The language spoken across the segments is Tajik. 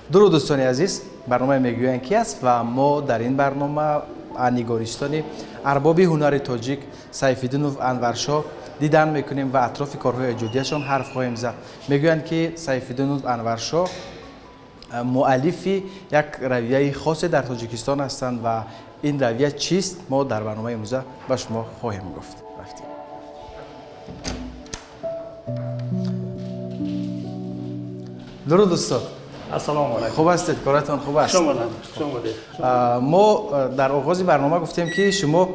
Дуруд, дӯстони азиз, барномаи «Мегӯянд ки» аст ва мо дар ин барнома нигористони арбоби ҳунари тоҷик Сайфиддинов Анваршоҳ дидан мекунем ва атрофи корҳои эҷодияшон ҳарф хоҳем зад. Мегӯянд, ки Сайфиддинов Анваршоҳ муаллифи як равияи хосе дар Тоҷикистон ҳастанд ва ин равия чист, мо дар барномаи имрӯза ба шумо хоҳем гуфт. Рафтем. Дуруд, устод. Ассалому алайкум. Хуб ҳастед? Коратон хуб аст? Мо дар оғози барнома гуфтем, ки шумо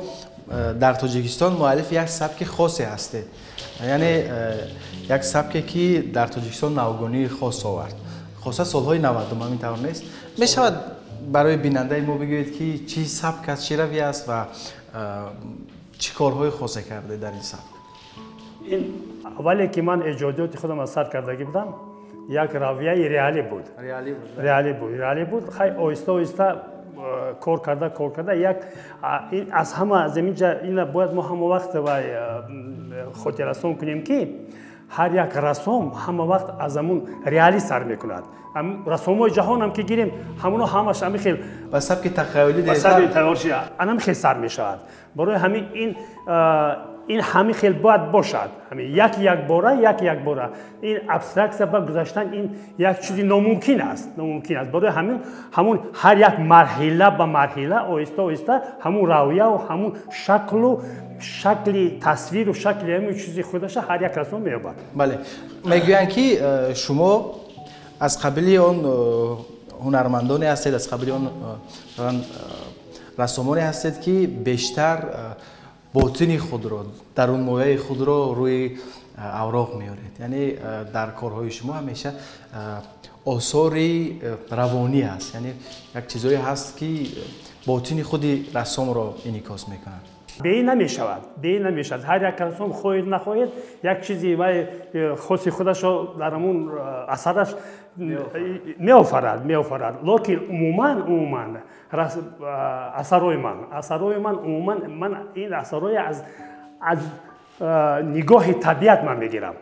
дар Тоҷикистон муаллифи як сабки хосе ҳастед, яъне як сабке, ки дар Тоҷикистон навгонии хос овард, хоса солҳои 90-ум. Ҳамин тавр нест? Мешавад барои бинандаи мо бигӯед, ки чӣ сабк аст, чӣ равия аст ва чӣ корҳои хосе кардед дар ин сабк? Ин аввале, ки ман эҷодиёти худам аз сар кардагӣ будам, як равияи реалӣ буд, реалӣ буд. Хай, оҳиста оҳиста кор карда, кор карда, як аз ҳама аз ҳаминҷа ина бояд мо ҳама вақт вай хотиррасон кунем, ки ҳар як рассом ҳама вақт аз ҳамун реалӣ сар мекунад. Рассомҳои ҷаҳонам ки гирем, ҳамуно ҳамаш ҳамин хел ба сабки тахайюлӣ анам хел сар мешавад. Барои ҳамин ин ҳамин хел бояд бошад. Ҳамин як якбора, як якбора ин абстраксия ба гузаштан, ин як чизи номумкин аст, номумкин аст. Барои ҳамин ҳамун ҳар як марҳила ба марҳила, оҳиста оҳиста ҳамун равияу ҳамун шаклу шакли тасвиру шакли ҳамин чизи худаша ҳар як рассом меёбад. Бале, мегӯянд, ки шумо аз қабили он ҳунармандоне ҳастед, аз қабили он рассомоне ҳастед, ки бештар ботини худро, дарунмояи худро рӯи авроқ меоред. Яъне дар корҳои шумо ҳамеша осори равонӣ аст, яъне як чизое ҳаст, ки ботини худи рассомро инъикос мекунад. Бе намешавад, бе намешавад. Ҳар як рассом, хоҳед нахоҳед, як чизи вай хоси худашро дар ҳамун асараш меофарад, меофарад. Лекин умуман, умуман асарҳои ман умуман ман ин асарҳои аз нигоҳи табиат ман мегирам.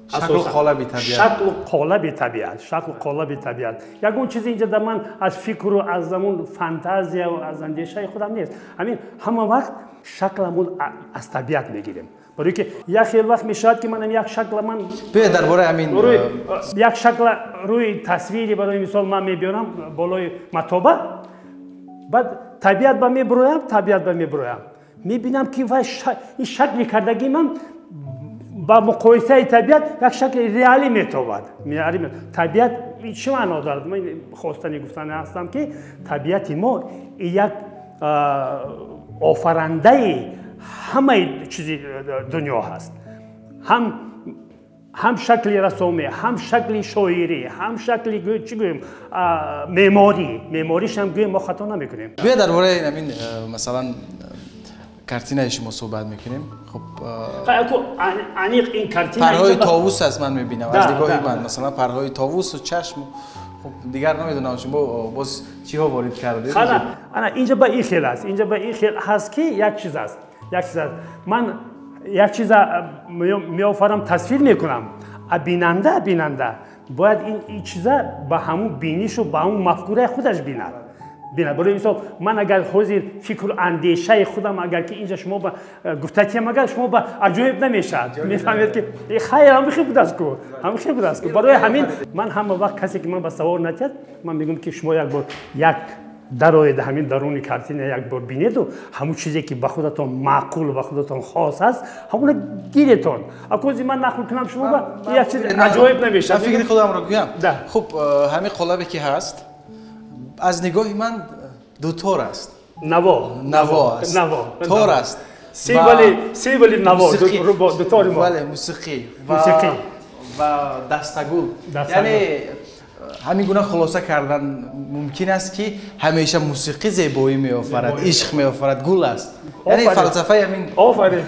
Шаклу қолаби табиат. Шаклу қолаби табиат, шаклу қолаби табиат. Ягон чизе инҷа дар ман аз фикру аз ҳамун фантазияу аз андешаи худам нест. Ҳамин ҳама вақт шакламон аз табиат мегирем, барои ки як хел вақт мешавад, ки манам як шакла ман Биё, дар бораи ҳамин як шакла рӯи тасвири, барои мисол, ман мебиёрам болои матоба, баъд табиат ба мебироям, табиат ба мебироям, мебинам, ки вай ин шакли кардагии ман ба муқоисаи табиат як шакли реалӣ метобад. Табиат чӣ маъно дорад? Ман хостани гуфтани ҳастам, ки табиати мо як офарандаи ҳамаи чизи дунё ҳаст, ҳам шакли рассомӣ, ҳам шакли шоирӣ, ҳам шакли, чӣ гӯем, меъморӣ. Меъморишам гӯем, мо хато намекунем. Биё, дар бораи ҳамин, масалан, картинаи шумо суҳбат мекунем. Хуб, аниқ ин картина парҳои товус аст, ман мебинам аз нигоҳи ман, масалан, парҳои товусу чашм. Хуб, дигар намедонам, шумо боз чиҳо ворид кардед. Ана инҷа ба ин хел аст, инҷа ба ин хел ҳаст, ки як чиз аст, як чиз аст. Ман як чиза меофарам, тасвир мекунам, а бинанда бояд ин чиза ба ҳамун бинишу ба ҳамун мафкураи худаш бинад. Барои мисол, ман агар ҳозир фикру андешаи худам агар ки инҷа шумо ба гуфтатиям, агар шумо ба аҷоиб намешавад, мефаҳмед, ки хайр, ҳамин хел будааст ку, ҳамин хел будааст ку. Барои ҳамин ман ҳама вақт касе ки ман ба савол натиҳад, ман мегӯям, ки шумо як бор як дароед ҳамин даруни картина, як бор бинеду ҳамун чизе, ки ба худатон маъқул, ба худатон хос аст, ҳамуна гиретон. Акози ман нақл кунам, шумо ба як чиз аҷоиб намешавад. Фикри худамро гӯям. Хуб, ҳамин қолабе ки ҳаст, аз нигоҳи ман дутор аст. Наво. Наво аст. Наво. Тор аст. Символи наво, дутори мо. Бале, мусиқӣ ва дастагул. Яъне ҳамин гуна хулоса кардан мумкин аст, ки ҳамеша мусиқӣ зебоӣ меофарад, ишқ меофарад, гул аст. Яъне фалсафаи ҳамин. Офарин,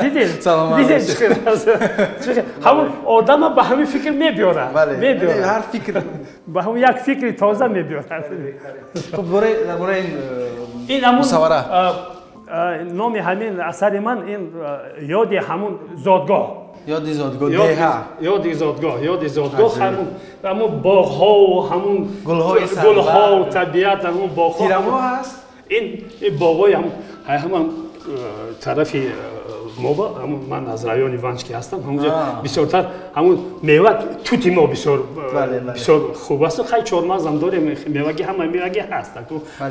дидед, дидед, ҳамун одама ба ҳамин фикр мебиёрад, мебиёрад. Ҳар фикр ба ҳамун як фикри тоза мебиёрад. Хуб, дар бораи ин ҳамун мусаввара. Номи ҳамин асари ман ин «Ёди ҳамун зодгоҳ». Ёди зодгоҳ, деҳа. Ёди зодгоҳ, ёди зодгоҳ, ҳамун боғҳову ҳамун гулҳову табиат, ҳамун боғҳо. Тирамоҳ аст? Ин боғҳои ҳамон тарафи мо, ман аз райони Ванҷ ки ҳастам, ҳамонҷо бисёртар ҳамун мева, тути мо бисёр бисёр хуб аст. Хай, чормағзам дорем, мевагӣ, ҳама мевагӣ ҳаст.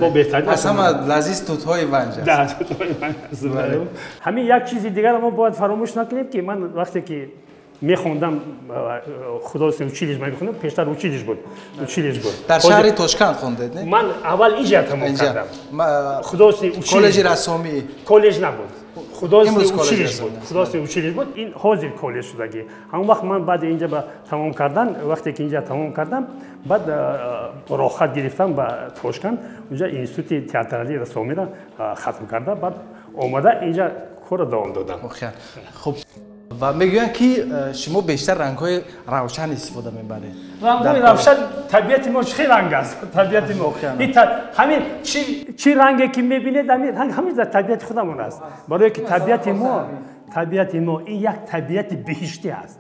Мо беҳтарин. Аз ҳама лазиз тутҳои Ванҷ аст. Тутҳои Ванҷ аст. Ҳамин як чизи дигарро мо бояд фаромӯш накунем, ки ман вақте ки мехондам художественный училище, ман мехондам, пештар училище буд, училище буд. Дар шаҳри Тошканд хондед, не? Ман аввал инҷа тамом кардам. Художественный училище. Коллеҷи рассомӣ. Коллеҷ набуд. Художественный училище буд. Художественный училище буд. Ин ҳозир коллеҷ шудагӣ. Ҳамон вақт ман баъди инҷа ба тамом кардан, вақте ки инҷа тамом кардам, баъд роҳхат гирифтам ба Тошканд, унҷа институти театралии рассомиро хатм карда, баъд омада инҷа корро давом додам. Хуб, ва мегӯянд, ки шумо бештар рангҳои равшан истифода мебаред. Рангҳои равшан, табиати мо чӣ ранг аст? Табиати мо ҳамин чӣ ранге ки мебинед, ҳамин ранг ҳамин дар табиати худамон аст. Барое ки табиати мо ин як табиати беҳиштӣ аст,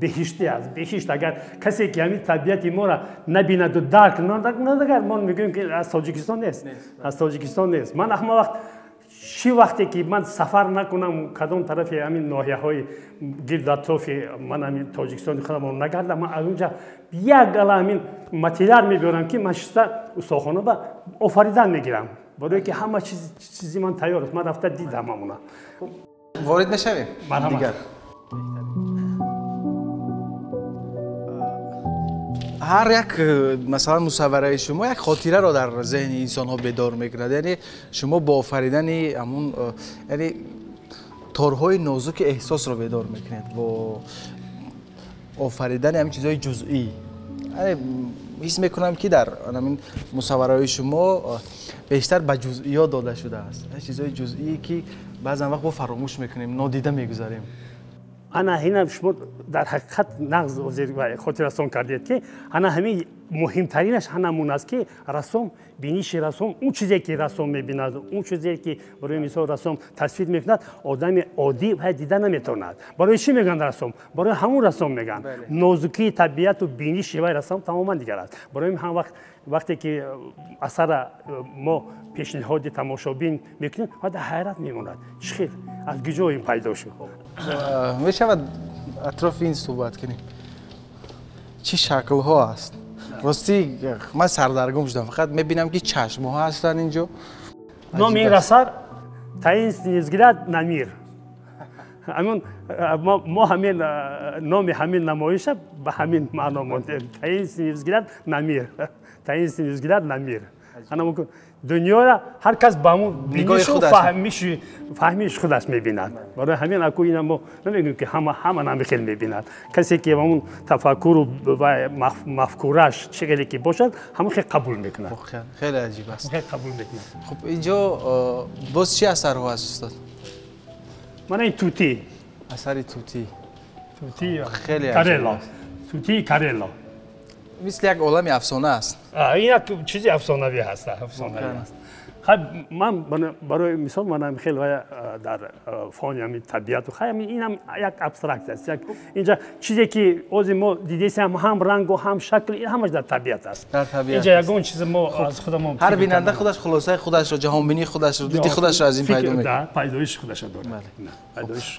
беҳиштӣ аст, беҳишт. Агар касе ки ҳамин табиати моро набинаду дарк надагар, мо мегӯем, ки аз Тоҷикистон нест, аз Тоҷикистон нест. Ман ҳама вақт, чӣ вақте ки ман сафар накунам, кадом тарафи ҳамин ноҳияҳои гирду атрофи ман, ҳамин Тоҷикистони худамон нагардам, ман аз унҷа як гала ҳамин материал мебиёрам, ки ман шиста устохона ба офаридан мегирам, барое ки ҳама чизи ман тайёр аст, ман рафта дидам ҳамона. Ворид мешавем дигар. Ҳар як, масалан, мусаввараи шумо як хотираро дар зеҳни инсонҳо бедор мекунад. Яъне шумо бо офаридани ҳамун, яъне торҳои нозуки эҳсосро бедор мекунед бо офаридани ҳамин чизҳои ҷузъӣ. Ҳис мекунам, ки дар ҳамин мусаввараҳои шумо бештар ба ҷузъиёт дода шудааст, чизҳои ҷузъие, ки баъзан вақт мо фаромӯш мекунем, нодида мегузарем. Ана ҳина шумо дар ҳақиқат нағз хотиррасон кардед, ки ана ҳамин муҳимтаринаш ҳанамун аст, ки рассом, биниши рассом, он чизе ки рассом мебинад, он чизе ки барои мисол рассом тасвир мекунад, одами оддӣ вай дида наметавонад. Барои чӣ мегӯянд рассом? Барои ҳамун рассом мегӯянд. Нозукии табиату биниши вай рассом тамоман дигар аст. Барои ҳам вақт вақте ки асара мо пешниҳоди тамошобин мекунем, вай дар ҳайрат мемонад, чӣ хел, аз куҷо ин пайдо шуд. Мешавад атрофи ин суҳбат кунем? Чӣ шаклҳо аст? Ростӣ, ман сардаргум шудам, фақат мебинам, ки чашмҳо ҳастанд инҷо. Номи ин асар «Таинственный взгляд на мир». Ҳамин мо ҳамин номи ҳамин намоиша ба ҳамин маъно мондем: «Таинственный взгляд на мир», «Таинственный взгляд на мир». Ана дунёра ҳар кас ба ҳамун бинишу фаҳмиши худаш мебинад. Барои ҳамин аку ина мо намегӯем, ки ҳама намихел мебинад. Касе ки ҳамун тафаккуру ва мафкураш чӣ хеле ки бошад, ҳамон хел қабул мекунад. Хеле аҷиб аст. Хел қабул мекунад. Хуб, инҷо боз чӣ асарҳо аст, устод? Мана ин тутӣ. Асари тутӣ. Тутӣ. Хеле. Карелло, тутии Карелло. Мисли як олами афсона аст. Ин як чизи афсонавӣ ҳаст, афсонавӣ аст. Хай, ман барои мисол манам хеле дар фони ҳамин табиату, хай, инам як абстракт аст. Як инҷа чизе ки ози мо дидесем, ҳам рангу ҳам шакл, ин ҳамаш дар табиат аст. Дар табиат. Инҷа ягон чизе мо аз худамон ҳар бинанда худаш хулосаи худашро, ҷаҳонбинии худашро, диди худашро аз ин пайдо мекунад. Пайдоиши худашро дорад.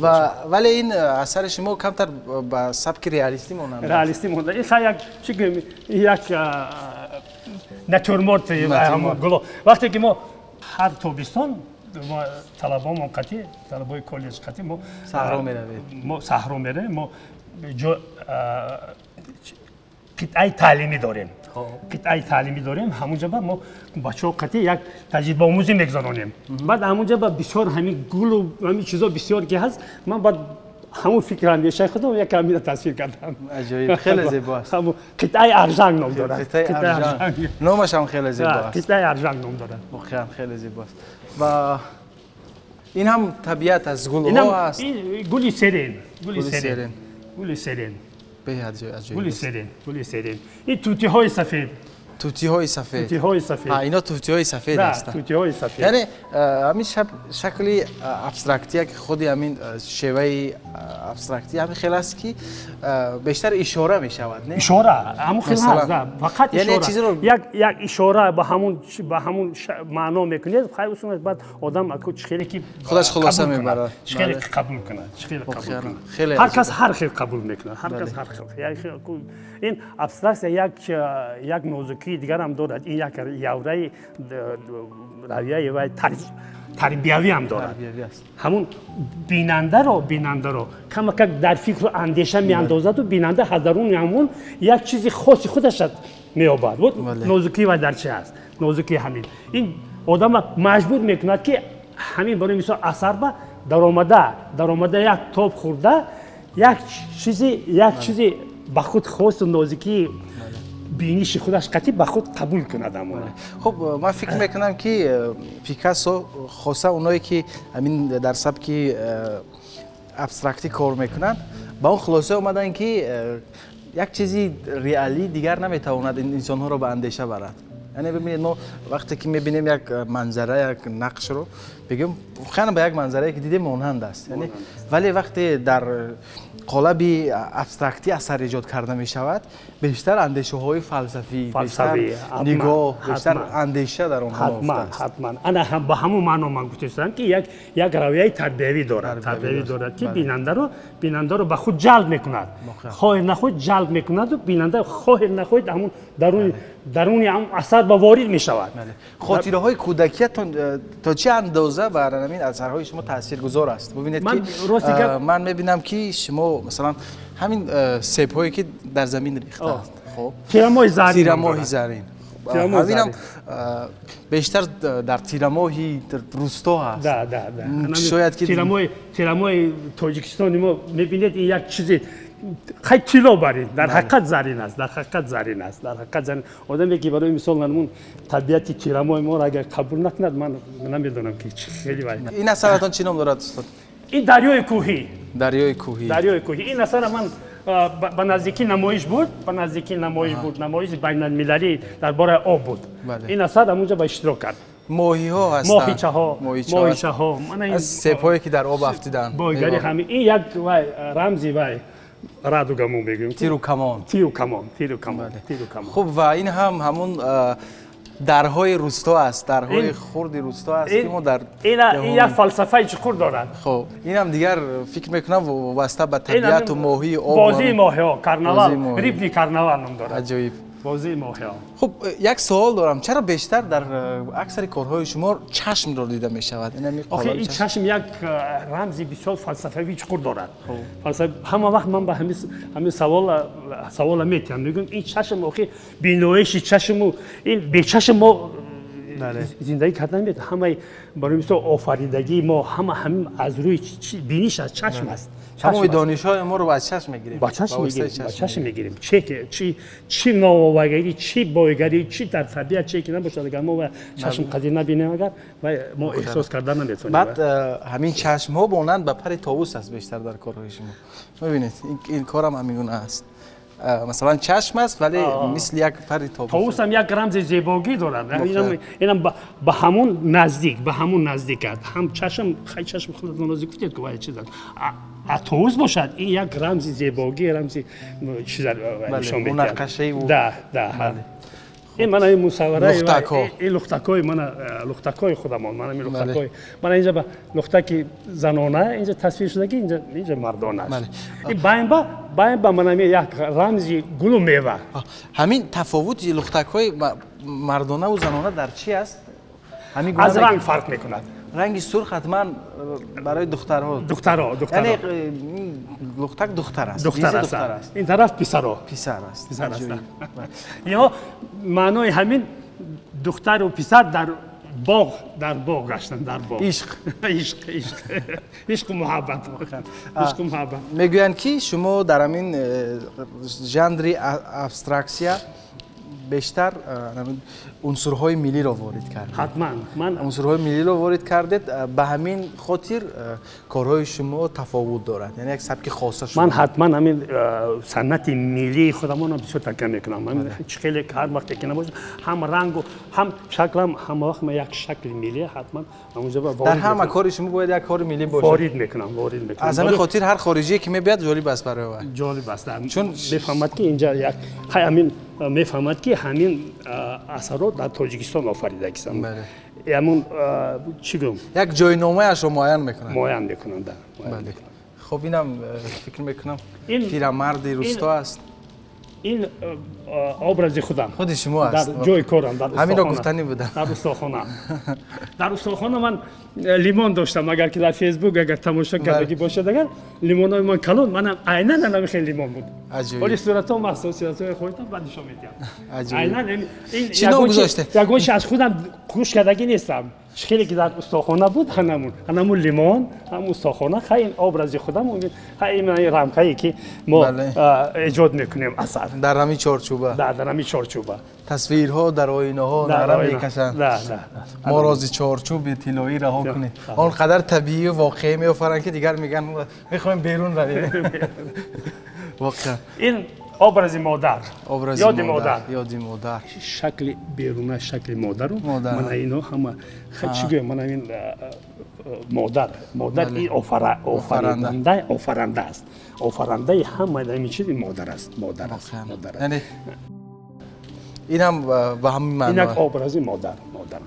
Ва вале ин асари шумо камтар ба сабки реалистӣ монанд. Реалистӣ монанд. Ин хай як чӣ гӯем, як натюрморт гуло. Вақте ки мо ҳар тобистон мо талабомон қатӣ, талабои коллеҷ қатӣ мо саҳро меравед. Мо саҳро меравем, мо қитъаи таълимӣ дорем, қитъаи таълимӣ дорем. Ҳамунҷа ба мо бачаҳо қатӣ як таҷрибаомӯзӣ мегузаронем. Баъд ҳамунҷа ба бисёр ҳамин гулу ҳамин чизо бисёр ки ҳаст, ман баъд ҳамун фикр андешаи худам як ҳамина тасвир кардам. Аҷоиб, хеле зебо аст. Қитъаи Аржанг ном дорад. Номаш ҳам хеле зебо аст. Қитъаи Аржанг ном дорад. Воқеан хеле зебо аст. Ва ин ҳам табиат аст, гулҳо аст. Гули серен, гули серен, гули серен. Беҳад аҷоиб. Гули серен, гули серен. Ин тутиҳои сафед. Тутиҳои сафед. Тутиҳои сафед. Ино тутиҳои сафед ҳастанд. Тутиҳои сафед. Яъне ҳамин шакли абстрактия ки худи ҳамин шеваи абстрактия ҳамин хел аст ки бештар ишора мешавад, не? Ишора, ҳамон хел аст, фақат ишора. Як ишора ба ҳамон маъно мекунед, хайр усул баъд одам чӣ хеле ки худаш хулоса мебарад. Чӣ хеле қабул кунад, чӣ хеле қабул кунад. Ҳар кас ҳар хел қабул мекунад, ҳар кас ҳар хел. Ин абстраксия як нозукии дигарам дорад. Ин як явраи равияи вай тарбиявиам дорад. Ҳамун бинандаро камакак дар фикру андеша меандозаду бинанда аз даруни ҳамун як чизи хоси худаш меёбад. Вот нозукии вай дар чи аст? Нозукии ҳамин. Ин одама маҷбур мекунад ки ҳамин барои мисол асар ба даромада як тоб хӯрда як чизи ба худ хосу нозикии биниши худаш қатъи ба худ қабул кунад. Хуб, ман фикр мекунам ки Пикассо хоса оное ки ҳамин дар сабки абстрактӣ кор мекунанд, ба он хулоса омаданд ки як чизи реалӣ дигар наметавонад инсонҳоро ба андеша барад. Яъне бибинед, мо вақте ки мебинем як манзара, як нақшро, бигӯем воқеан ба як манзарае ки дидем монанд аст. Вале вақте дар қолаби абстрактӣ асар эҷод карда мешавад, бештар андешаҳои фалсафӣ, бештар нигоҳ, бештар андеша дар онҳо ҳатман, ҳатман. Ана ба ҳамон маъно ман гуфтаистам ки як равияи тарбиявӣ дорад, тарбиявӣ дорад ки бинандаро ба худ ҷалб мекунад, хоҳед нахоҳед ҷалб мекунаду бинанда хоҳед нахоҳед ҳамон даруни ҳамон асар ба ворид мешавад. Хотираҳои кӯдакиятон то чӣ андоза бар ҳамин асарҳои шумо таъсиргузор аст? Бубинед ки ман мебинам ки шумо масалан ҳамин себҳое ки дар замин рехтаанд, хуб, тирамоҳи зарин, ҳаминам бештар дар тирамоҳи русто ҳаст. Шояд ки тирамоҳи Тоҷикистони мо мебинед, ин як чизи хай тилло барин, дар ҳақиқат зарин аст, дар ҳақиқат зарин аст, дар ҳақиқат зарин. Одаме ки барои мисол намун табиати тирамоҳи моро агар қабул накунад, ман намедонам ки чӣ хеле вай. Ин асаратон чӣ ном дорад, устод? Ин дарёи кӯҳӣ. Дарёи кӯҳӣ. Дарёи кӯҳӣ. Ин асара ман ба наздикӣ намоиш буд, ба наздикӣ намоиш буд, намоиши байналмилалӣ дар бораи об буд. Ин асар ҳамунҷо ба иштирок кард. Моҳиҳо ҳастанд. Моҳичаҳо, моҳичаҳо. Аз себҳое ки дар об афтиданд. Бойгари ҳамин. Ин як вай рамзи вай радуга мо мегӯем. Тиру камон. Тиру камон, тиру камон, тиру камон. Хуб, ва ин ҳам ҳамун дарҳои русто аст, дарҳои хурди русто аст ки мо дар ин як фалсафаи чуқур дорад. Хуб, инам дигар фикр мекунам вобаста ба табиату моҳии об. Бозии моҳиҳо, карнавал, рибни карнавал ном дорад. Аҷоиб. Бозии моҳиҳо. Хуб, як суол дорам, чаро бештар дар аксари корҳои шумо чашмро дида мешавад? Охи ин чашм як рамзи бисёр фалсафавии чуқур дорад. Ҳама вақт ман ба ҳамин савола метиҳам, мегӯям ин чашм охи биноиши чашму ин бечашм мо зиндагӣ карда наметавонем. Ҳамаи барои мисол офаридагии мо ҳама ҳамин аз рӯи биниш аз чашм аст. Ҳамаи донишҳои моро аз чашм мегирем. Ба чашм мегирем, ба чашм мегирем. Чӣ нововарӣ, чӣ бойгарӣ, чӣ дар табиат чӣ ки набошад, агар мо чашм қадир набинем, агар мо эҳсос карда наметавонем. Баъд ҳамин чашмҳо монанд ба пари товус аст бештар дар корҳои шумо. Мебинед, ин корам ҳамин гуна аст. Масалан чашм аст, вале мисли як пари товус. Товус ҳам як рамзи зебогӣ дорад. Инам ба ҳамон наздик, ба ҳамон наздик аст. Ҳам чашм, хай чашм худатон наздик гуфтед, ки вай чиз аст. А товус бошад, ин як рамзи зебогӣ, рамзи чиз нишон медиҳад. Мунаққашаи Да, да. Ин мана ин мусаввараи ин лухтакҳои мана лухтакҳои худамон, мана ин лухтакҳои. Мана инҷа ба лухтаки занона инҷа тасвир шудаги, инҷа мардона аст. Ин баин ба мана як рамзи гулу мева. Ҳамин тафовути лухтакҳои мардонаву занона дар чи аст? Аз ранг фарқ мекунад. Ранги сурх ҳатман барои духтарҳо. Духтарҳо, духтарҳо. Яъне лухтак духтар аст. Духтар аст. Ин тараф писарҳо. Писар аст. Писар аст. Инҳо маънои ҳамин духтару писар дар боғ, дар боғ гаштан, дар боғ. Ишқ. Ишқ, ишқ. Ишқу муҳаббат. Ишқу муҳаббат. Мегӯянд ки шумо дар ҳамин жанри абстраксия Бештар унсурҳои миллиро ворид кардед. Ҳатман. Ман унсурҳои миллиро ворид кардед, ба ҳамин хотир корҳои шумо тафовут дорад. Яъне як сабки хоса шуд. Ман ҳатман ҳамин санъати миллии худамонро бисёр такя мекунам. Ман хеле ҳар вақте ки набошад, ҳам рангу ҳам шаклам, ҳама вақт ман як шакли миллӣ ҳатман ҳамонҷо ворид мекунам. Дар ҳама кори шумо бояд як кори миллӣ бошад. Ворид мекунам, ворид мекунам. Аз ҳамин хотир ҳар хориҷие ки мебияд ҷолиб аст барои вай. Ҷолиб аст. Чун мефаҳмад ки инҷа як ҳамин мефаҳмад ки ҳамин асарро дар Тоҷикистон офаридагистанд. Ҳамун чӣ гӯям? Як ҷойномаашро муайян мекунанд. Муайян мекунанд, да. Хуб, инам фикр мекунам пирамарди русто аст. Ин образи худам. Худи шумо аст. Дар ҷои корам, дар устохона. Ҳаминро гуфтанӣ будам. Дар устохона. Дар устохона ман лимон доштам, агар ки дар Фейсбук агар тамошо кардагӣ бошад, агар лимонҳои ман калон, манам айнан ҳамин хел лимон буд. Ҳоли суратҳо махсус суратҳои худам баъд нишон медиҳам. Айнан ин чӣ ном гузоштед? Ягон чи аз худам хуш кардагӣ нестам. Хеле ки дар устохона буд, ҳанамун лимон, ҳам устохона, хай ин образи худам, хай ин рамкае ки мо эҷод мекунем асар. Дар ҳамин чорчӯба. Дар ҳамин чорчӯба. Тасвирҳо дар оинаҳо нара мекашанд. Моро аз чорчӯби тиллоӣ раҳо кунед. Он қадар табиӣ воқеӣ меофаранд ки дигар мегӯянд мехоҳем берун равем. Воқеан. Ин образи модар, ёди модар, ёди модар, шакли беруна, шакли модару мана ино ҳама чӣ гӯям, мана ин модар, модар ин офаранда, офаранда аст, офарандаи ҳама ҳамин чиз модар аст, модар аст, модар аст. Яъне ин ҳам ба ҳамин маъно, ин як образи модар, модар.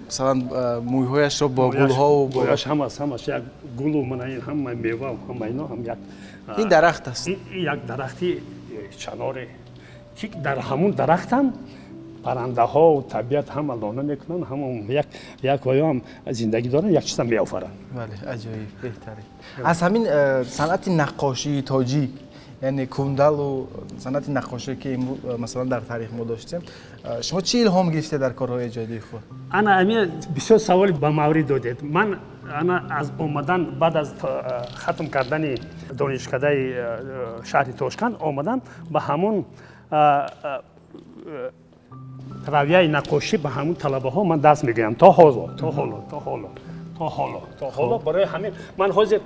Масалан мӯйҳояшро бо гулҳо ва ҳамаш як гулу мана ин ҳама мева ҳама ино ҳам як ин дарахт аст. Ин як дарахти чаноре ки дар ҳамун дарахт ҳам паррандаҳо табиат ҳама лона мекунанд, ҳама як ваё ҳам зиндагӣ доранд, як чиза меофаранд. Бале, аҷоиб, беҳтарин. Аз ҳамин санъати наққошии тоҷик, яъне кундалу санъати наққошие ки масалан дар таърих мо доштем, шумо чӣ илҳом гирифтед дар корҳои эҷодии худ? Ана ҳамин бисёр саволи ба маврид додед. Ман ана аз омадан баъд аз хатм кардани донишкадаи шаҳри Тошканд омадам ба ҳамун равияи наққошӣ, ба ҳамун талабаҳо ман дарс мегӯям то ҳоло, то ҳоло, то ҳоло, то ҳоло, то ҳоло. Барои ҳамин ман ҳозир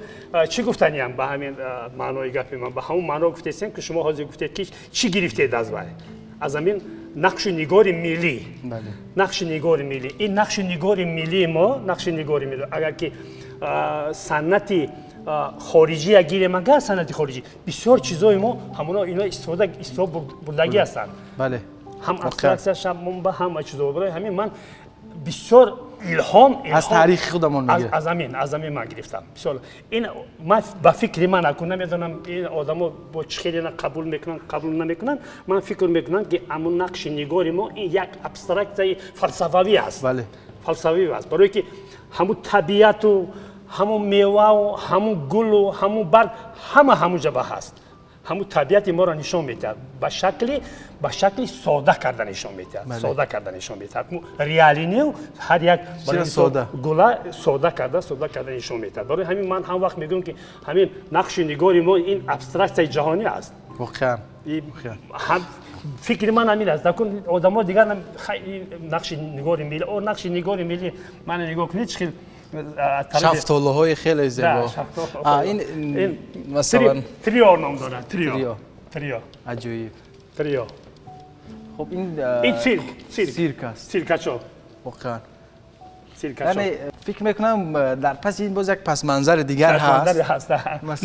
чӣ гуфтаниям ба ҳамин маънои гапи ман, ба ҳамун маъно гуфтесем ки шумо ҳозир гуфтед ки чӣ гирифтед аз вай, аз ҳамин нақшу нигори миллӣ, нақши нигори миллӣ. Ин нақши нигори миллии мо, нақши нигори миллӣ, агар ки санъати хориҷия гирем, агар санъати хориҷӣ бисёр чизои мо ҳамоно ино истифода бурдагӣ ҳастанд. Бале. Ҳам абстраксияш ҳам ба ҳама чизо. Барои ҳамин ман бисёр илҳом аз таърихи худамон мегирам. Аз ҳамин ман гирифтам. Бисёр ин ман ба фикри ман акун намедонам ин одамо бо чӣ хеле қабул мекунанд, қабул намекунанд. Ман фикр мекунам ки ҳамун нақши нигори мо ин як абстраксияи фалсафавӣ аст. Бале. Фалсафавӣ аст. Барои ки ҳамун табиату, ҳамун мевау, ҳамун гулу, ҳамун барг ҳама ҳамун ҷаба ҳаст. Ҳамун табиати моро нишон медиҳад, ба шакли сода карда нишон медиҳад, сода карда нишон медиҳад. Реалӣ не, ҳар як гула сода карда, сода карда нишон медиҳад. Барои ҳамин ман ҳам вақт мегӯям ки ҳамин нақши нигори мо ин абстраксияи ҷаҳонӣ аст. Воқеан. Фикри ман ҳамин аст. Накун одамо дигар нақши нигори миллӣ, о нақши нигори миллӣ мана нигоҳ кунед чӣ хел шафтолаҳои хеле зебо. Ин масалан трио ном дорад, трио. Трио. Аҷоиб. Трио. Хуб, ин цирк, цирк. Цирк аст. Циркачо. Воқеан. Циркачо. Яъне фикр мекунам дар паси ин боз як пасманзари дигар ҳаст.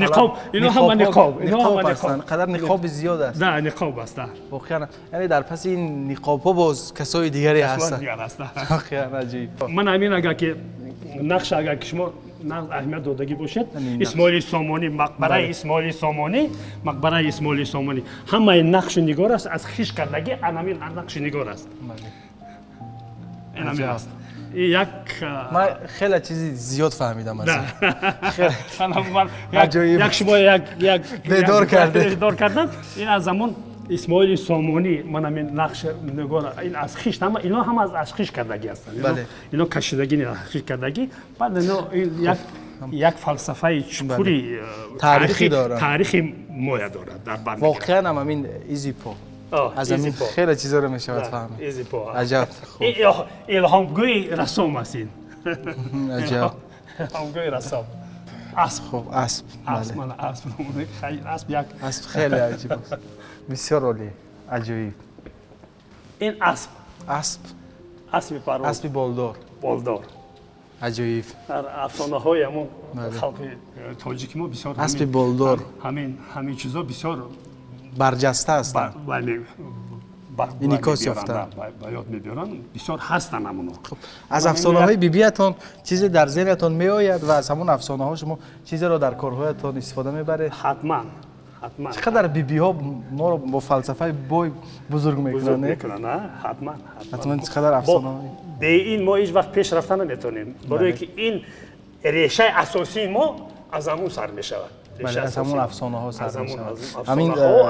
Ниқоб, ино ҳама ниқоб, ино ҳама ниқоб. Қадар ниқоби зиёд аст. Да, ниқоб аст, да. Воқеан, яъне дар паси ин ниқобҳо боз касои дигаре ҳастанд. Воқеан аҷоиб. Ман ҳамин агар ки нақш агар ки шумо аҳамият додагӣ бошед, Исмоили Сомонӣ, мақбараи Исмоили Сомонӣ, мақбараи Исмоили Сомонӣ ҳамаи нақшу нигор аст, аз хиш кардагӣ ҳамин нақши нигор аст. Ин ҳамин аст. Як ман хеле чизи зиёд фаҳмидам аз ин. Як шумо як бедор кардед. Бедор кардам. Ин аз замон Исмоили Сомонӣ, ман ҳамин нақш нигор, ин аз хиш, ҳама ино ҳама аз хиш кардагӣ ҳастанд. Ино кашидагӣ не, аз хиш кардагӣ. Баъд ино як фалсафаи чуқури таърихӣ дорад. Таърихи моя дорад дар бар. Воқеан ҳам ҳамин изипо. Аз ҳамин хеле чизоро мешавад фаҳмид. Аҷаб. Илҳомгӯи рассом аст ин. Аҷаб. Илҳомгӯи рассом. Асп. Хуб, асп. Асп, мана асп. Асп як. Асп хеле аҷиб аст. Бисёр олӣ, аҷоиб. Ин асп. Асп. Аспи парвоз. Аспи болдор. Болдор. Аҷоиб. Дар афсонаҳои ҳамон халқи тоҷики мо бисёр аспи болдор. Ҳамин чизо бисёр барҷаста ҳастанд. Инъикос ёфтаанд. Ба ёд мебиёранд, бисёр ҳастанд ҳамоно. Аз афсонаҳои бибиятон чизе дар зеҳнатон меояд ва аз ҳамон афсонаҳо шумо чизеро дар корҳоятон истифода мебаред? Ҳатман. Ҳатман. Чӣ қадар бибиҳо моро бо фалсафаи бой бузург мекунанд? Мекунанд, ҳатман. Ҳатман чӣ қадар афсонаҳо. Бе ин мо ҳеҷ вақт пеш рафта наметавонем. Барое ки ин решаи асосии мо аз ҳамон сар мешавад. Аз ҳамон афсонаҳо сар мешавад.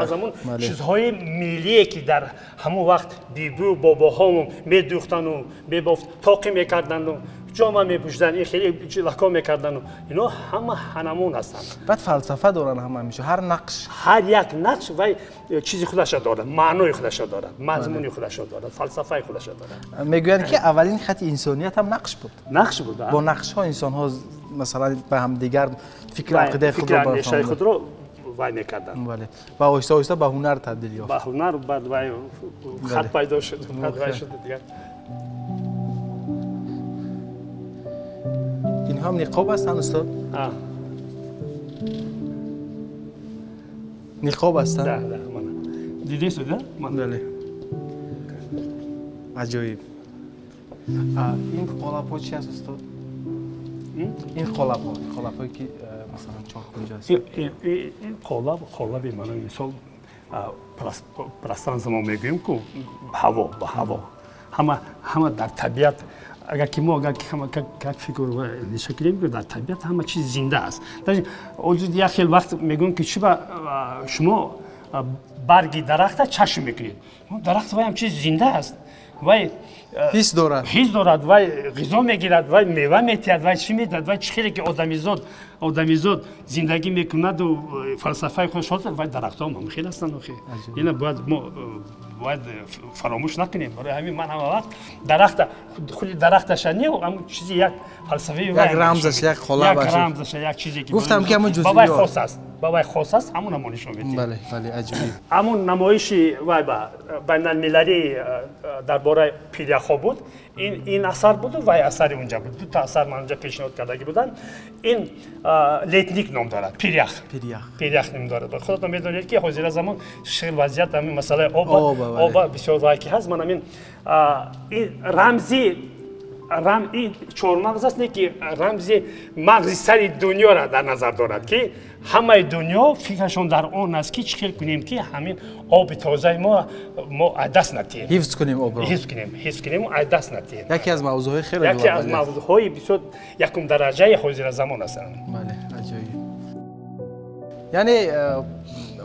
Аз ҳамон чизҳои миллие ки дар ҳамон вақт бибию бобоҳомон медӯхтану мебофт, тоқӣ мекарданду, ҷома мепӯшидан, ин хеле лако мекарданду, ино ҳама ҳанамон ҳастанд. Баъд фалсафа доранд ҳама ҳамеша, ҳар нақш. Ҳар як нақш вай чизи худаша дорад, маънои худаша дорад, мазмуни худаша дорад, фалсафаи худаша дорад. Мегӯянд ки аввалин хати инсоният ҳам нақш буд. Нақш буд. Бо нақшҳо инсонҳо масалан ба ҳамдигар фикру ақидаи худро вай мекарданд. Бале. Ва оҳиста оҳиста ба ҳунар табдил ёфт. Ба ҳунар, баъд вай хат пайдо шуд, баъд вай шуд дигар. Инҳо ҳам ниқоб ҳастанд, устод? Ниқоб ҳастанд? Да, да, мана. Дидед, да? Бале. Аҷоиб. Ин қолабҳо чи аст, устод? Ин қолабҳо, қолабҳое ки масалан чоркунҷа аст. Ин қолаб, қолаби мана мисол пространство мо мегӯем ку ҳаво, ба ҳаво. Ҳама дар табиат агар ки мо агар ки ҳама как фикр андеша кунем, дар табиат ҳама чиз зинда аст. Як хел вақт мегӯем ки чӣ ба шумо барги дарахта чашм мекунед. Дарахт вай ҳам чиз зинда аст. Вай ҳис дорад. Ҳис дорад, вай ғизо мегирад, вай мева метиҳад, вай чӣ медиҳад, вай чӣ хеле ки одамизод зиндагӣ мекунаду фалсафаи худаш ҳозир, вай дарахтҳо ҳам хел ҳастанд. Ина бояд мо бояд фаромӯш накунем. Барои ҳамин ман ҳама вақт дарахта, худи дарахташа не, ҳамон чизи як фалсафаи як рамзаш, як қолабаш, як рамзаша, як чизе ки гуфтам ки ҳамон ба вай хос аст, ба вай хос аст, ҳамонро мо нишон медиҳем. Бале, бале, аҷоиб. Ҳамон намоиши вай ба байналмилалӣ дар бораи пиряхҳо буд. Ин асар буду вай асари унҷа буд. Дута асар ман унҷа пешниҳод кардагӣ буданд. Ин летник ном дорад, пирях. Пирях ном дорад. Худатон медонед ки ҳозира замон шир вазъият ҳамин масъалаи оба бисёр вай ки ҳаст. Ман ҳамин ин рамзи ин чормағз аст, не ки рамзи мағзи сари дунёро дар назар дорад, ки ҳамаи дунё фикрашон дар он аст ки чӣ хел кунем ки ҳамин оби тозаи мо аз даст натиҳем. Ҳифз кунем обро. Ҳифз кунем, ҳифз кунем, аз даст натиҳем. Яке аз мавзӯъҳои хеле яке аз мавзӯъҳои бисёр якум дараҷаи ҳозира замон ҳастанд. Бале, аҷоиб. Яъне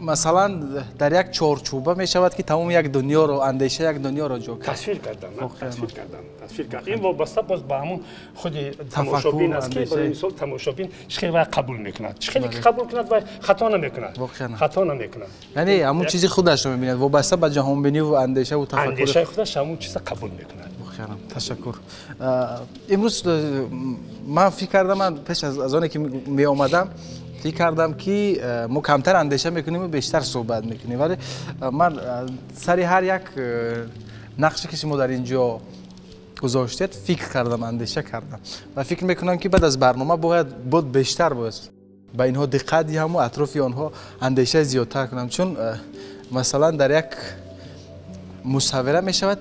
масалан дар як чорчӯба мешавад ки тамоми як дунёро, андеша як дунёро ҷо кард. Тасвир кардан, тасвир кардан, тасвир кардан. Ин вобаста боз ба ҳамон худи тамошобин аст ки барои мисол тамошобин чӣ хел вай қабул мекунад, чӣ хеле ки қабул кунад вай хато намекунад, хато намекунад. Яъне ҳамон чизи худашро мебинад, вобаста ба ҷаҳонбинӣ ва андешаву тафаккур. Андешаи худаш ҳамон чиза қабул мекунад. Воқеан ташаккур. Имрӯз ман фикр кардам, ман пеш аз оне ки меомадам фикр кардам ки мо камтар андеша мекунем ва бештар суҳбат мекунем, вале ман сари ҳар як нақше ки шумо дар ин ҷо гузоштед фикр кардам, андеша кардам ва фикр мекунам ки баъд аз барнома бояд бештар бояд ба инҳо диққат диҳам ва атрофи онҳо андешаи зиёдтар кунам, чун масалан дар як мусаввира мешавад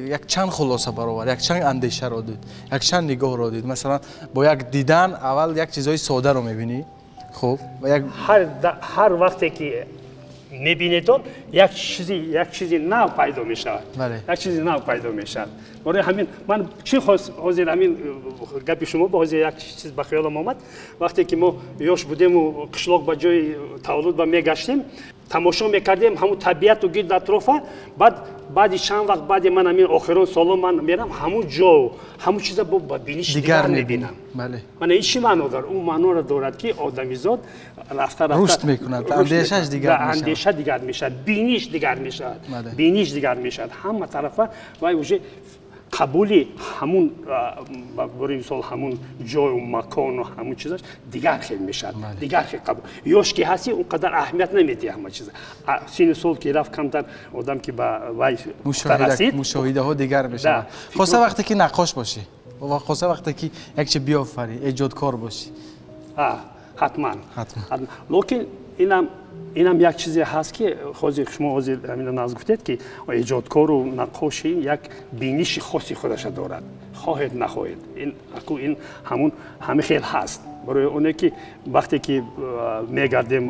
як чанд хулоса баровар, як чанд андешаро дид, як чанд нигоҳро дид. Масалан бо як дидан аввал як чизҳои содаро мебинӣ. Хуб, ҳар вақте ки мебинедон як чизи нав пайдо мешавад, як чизи нав пайдо мешавад. Барои ҳамин ман чӣ ҳозир ҳамин гапи шумо ба ҳозир як чиз ба хаёлам омад. Вақте ки мо ёш будему қишлоқ ба ҷои таваллуд ба мегаштем, Тамошо мекардем ҳамун табиату гирд атрофа. Баъд баъди чанд вақт, баъди ман ҳамин охирон соло ман мерам ҳамун ҷо, ҳамун чиза бо ба биниш дигар мебинам. Мана ин чӣ маъно дорад? Ӯ маъноро дорад, ки одамизод рафта рафта рушд мекунад, андешаш дигар мешавад, андеша дигар мешавад, биниш дигар мешавад, биниш дигар мешавад ҳама тарафа. Вай уже қабули ҳамун, барои мисол, ҳамун ҷою макону ҳамун чизаш дигар хел мешавад, дигар хел қабул. Ёш ки ҳасти, он қадар аҳамият намедиҳӣ ҳама чиза. Сину сол ки рафт, камтар одам ки ба вай расид, мушоҳидаҳо дигар мешавад, хоса вақте ки наққош бошӣ ва хоса вақте ки як чи биёфарӣ, эҷодкор бошӣ. Ҳатман, лекин инам як чизе ҳаст, ки ҳозир шумо ҳозир ҳамина наз гуфтед, ки эҷодкору наққоши як биниши хоси худаша дорад, хоҳед нахоҳед, ин ин ҳамун ҳами хел ҳаст. Барои оне ки вақте ки мегардем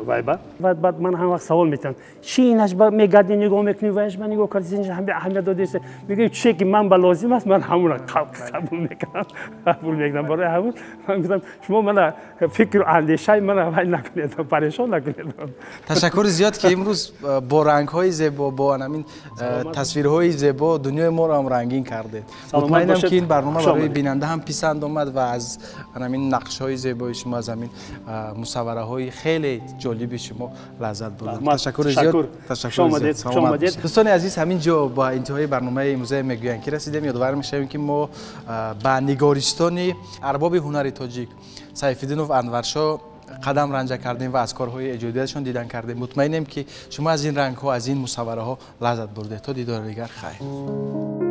вайба, баъд ман ҳам вақт савол метиҳам: чи инаш мегардем, нигоҳ мекунем, вайш ба нигоҳ карди, аҳамият додест? Мегӯем, чизе ки ман ба лозим аст, ман ҳамуна қабул мекунам, қабул мекунам. Барои ҳамун ман гуфтам, шумо мана фикру андешаи мана вай накунед, парешон накунед. Ташаккури зиёд, ки имрӯз бо рангҳои зебо, бо ҳамин тасвирҳои зебо дунёи моро ҳам рангин кардед. Мутмаинам, ки ин барнома барои бинанда ҳам писанд омад ва аз ҳамин нақшҳои зебои шумо, аз ҳамин мусаввараҳои хеле ҷолиби шумо лаззат бурдам. Ташаккури зиёд, ташаккур. Дӯстони азиз, ҳамин ҷо ба интиҳои барномаи имрӯзае мегӯянд, ки расидем. Ёдовар мешавем, ки мо ба нигористони арбоби ҳунари тоҷик Сайфиддинов Анваршо қадам ранҷа кардем ва аз корҳои эҷодиятшон дидан кардем. Мутмаинем, ки шумо аз ин рангҳо, аз ин мусаввараҳо лаззат бурдед. То дидори дигар, хайр.